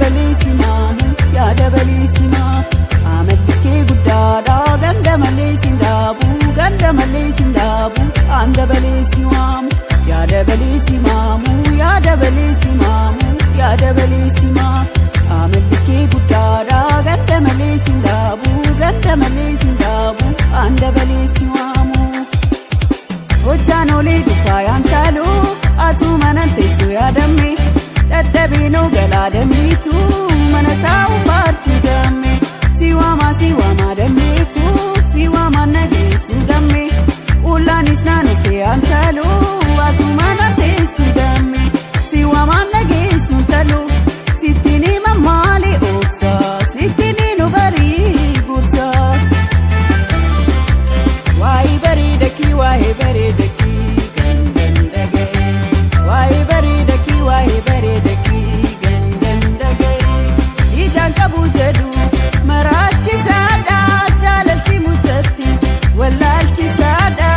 Dabalisimamu yaa dabalisima amalli guddaadha ganda malee sindaabu ganda malee sindaabu aan dabalisimamu yaa dabalisimamu yaa dabalisimamu yaa dabalisima amalli guddaadha ganda malee sindaabu ganda malee sindaabu aan dabalisimamu hojjaan olii dhufaayaan taaluu atuu manan teessoo yaadamme dadhabinuu galaadamniitu mana taa'u paartii gamme siwama dammeeku siwama nageessu gamme ulaanis naannoo fe'aan taaluu atuu mana teessu gamme siwama nageessu taaluu sittiin hima maali obsa sittiin nu barii gursa waa'ee bareedakii waa'ee bareedakii gandan dhaga'e waa'ee bareedakii waa'ee bareedakii gandan dhaga'e ijaan qabu jedhu maraachisaadha jaalalti mucatti wallaalchisaadha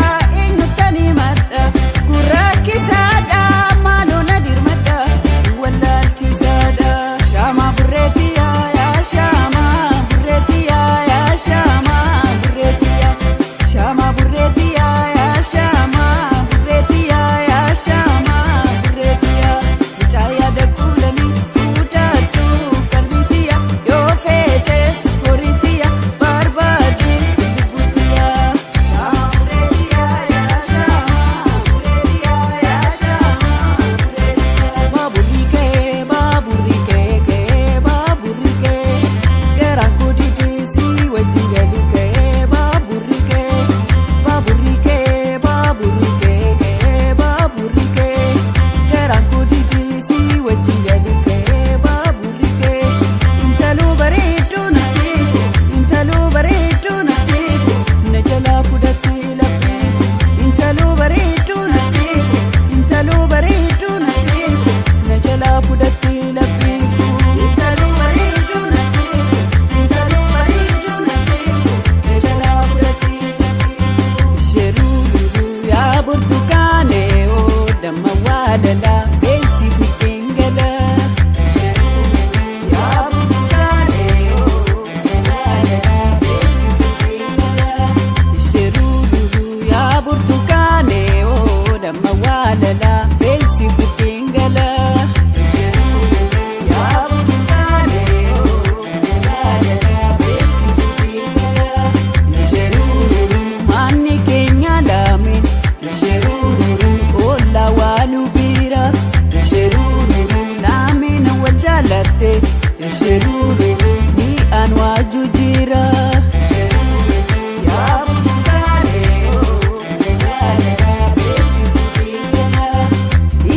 eenyuttani madda gurraachisaadha maaloo na dirmadha wallaalchisaadha shaamaa burreetiyaa yaa shaamaa burreetiyaa yaa shaamaa burreetiyaa shaamaa burreetiyaa yaa shaamaa burreetiyaa yaa shaamaa burreetiyaa mucaa yaada kuulanii fuudhadhu qalbiitiyaa yoo feetes horiitiyaa barbaadis lubbuutiyaa shaamaa burreetiyaa yaa shaamaa burreetiyaa yaa shaamaa burreetiyaa baaburri ka'ee baaburri ka'ee ka'ee baaburri ka'ee garaan koo didee wajjin galuu ka'ee baaburri ka'ee baaburri ka'ee baaburri ka'ee ka'ee baaburri ka'ee garaan koo didee wajjin galuu ka'ee baaburri ka'ee intaloo bareedduu nafsee intaloo bareedduu nafsee na jalaa fudhattee laphee intaloo bareedduu nafsee intaloo bareedduu nafsee na jalaa fudhattee laphee intaloo bareedduu nafsee intaloo bareedduu nafsee na jalaa fudhattee laphee sheruuru yaa burtukaanee oo damma waadalaa beeksi bukkeen galaa yaa burtukaanee oo damma waadalaa beeksi bukkeen galaa sheruuru yaa burtukaanee oo damma waadalaa beeksi bukkeen galaa yaa burtukaanee oo damma waadalaa beeksi bukkeen galaa sheruuru manni keenya lame sheruuru olla waanu bira sheruuru namni wal jaalatte sheruuru ni an waaju jira yaa burtukaanee oo waadalaa beeksi bukkeen galaa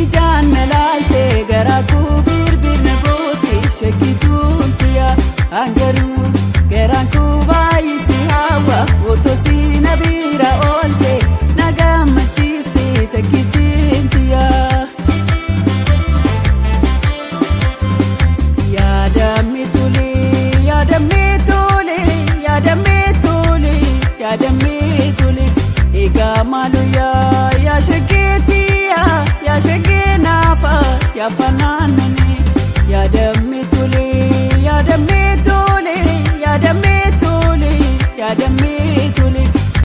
ijaan na laalte garaa koo birbirna goote shakkituun tiya hangaruu garaan koo baay'isi hawa otoo si na bira oolte na gammachiifte takkittiin tiya. Yaadamni tole yaadamni tole yaadamni tole yaadamni tole egaa maaloo yaa yaa shageetiyaa yaa shagee naafa yaa fanaanani yaadamni tole yaadamni.